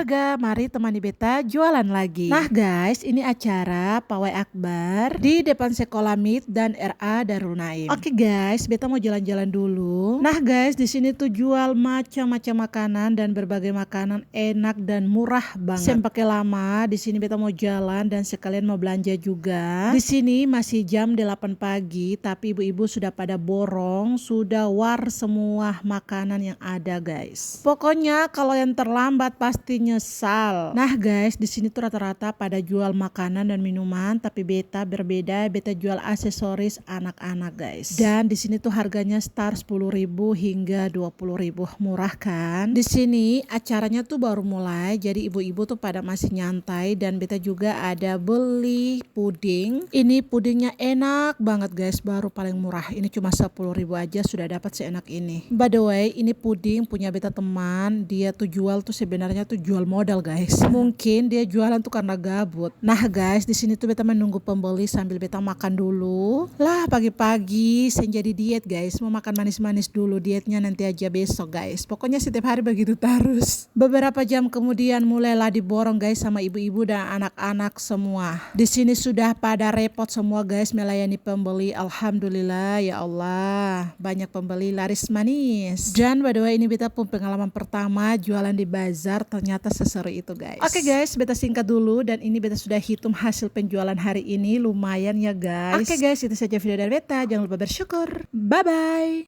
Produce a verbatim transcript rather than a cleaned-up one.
Warga, mari temani beta jualan lagi. Nah guys, ini acara pawai akbar di depan sekolah mit dan R A Darul Naim. Oke guys, beta mau jalan-jalan dulu. Nah guys, di sini tuh jual macam-macam makanan dan berbagai makanan enak dan murah banget. Seng pake lama, di sini beta mau jalan dan sekalian mau belanja juga. Di sini masih jam delapan pagi, tapi ibu-ibu sudah pada borong, sudah war semua makanan yang ada guys. Pokoknya kalau yang terlambat pasti nyesal. Nah guys, di sini tuh rata-rata pada jual makanan dan minuman, tapi beta berbeda, beta jual aksesoris anak-anak guys. Dan di sini tuh harganya start sepuluh ribu hingga dua puluh ribu, murah kan? Di sini acaranya tuh baru mulai, jadi ibu-ibu tuh pada masih nyantai dan beta juga ada beli puding. Ini pudingnya enak banget guys, baru paling murah. Ini cuma sepuluh ribu aja sudah dapat seenak ini. By the way, ini puding punya beta teman, dia tuh jual tuh sebenarnya tuh jual modal guys. Mungkin dia jualan tuh karena gabut. Nah guys, di sini tuh beta menunggu pembeli sambil beta makan dulu. Lah pagi-pagi seng jadi diet guys, mau makan manis-manis dulu, dietnya nanti aja besok guys. Pokoknya setiap hari begitu tarus. Beberapa jam kemudian mulailah diborong guys sama ibu-ibu dan anak-anak semua. Di sini sudah pada repot semua guys melayani pembeli. Alhamdulillah ya Allah, banyak pembeli laris manis. Dan by the way ini beta pung pengalaman pertama jualan di bazar, ternyata seseru itu guys. Oke guys, beta singkat dulu dan ini beta sudah hitung hasil penjualan hari ini, lumayan ya guys. Oke guys, itu saja video dari beta. Jangan lupa bersyukur. Bye bye.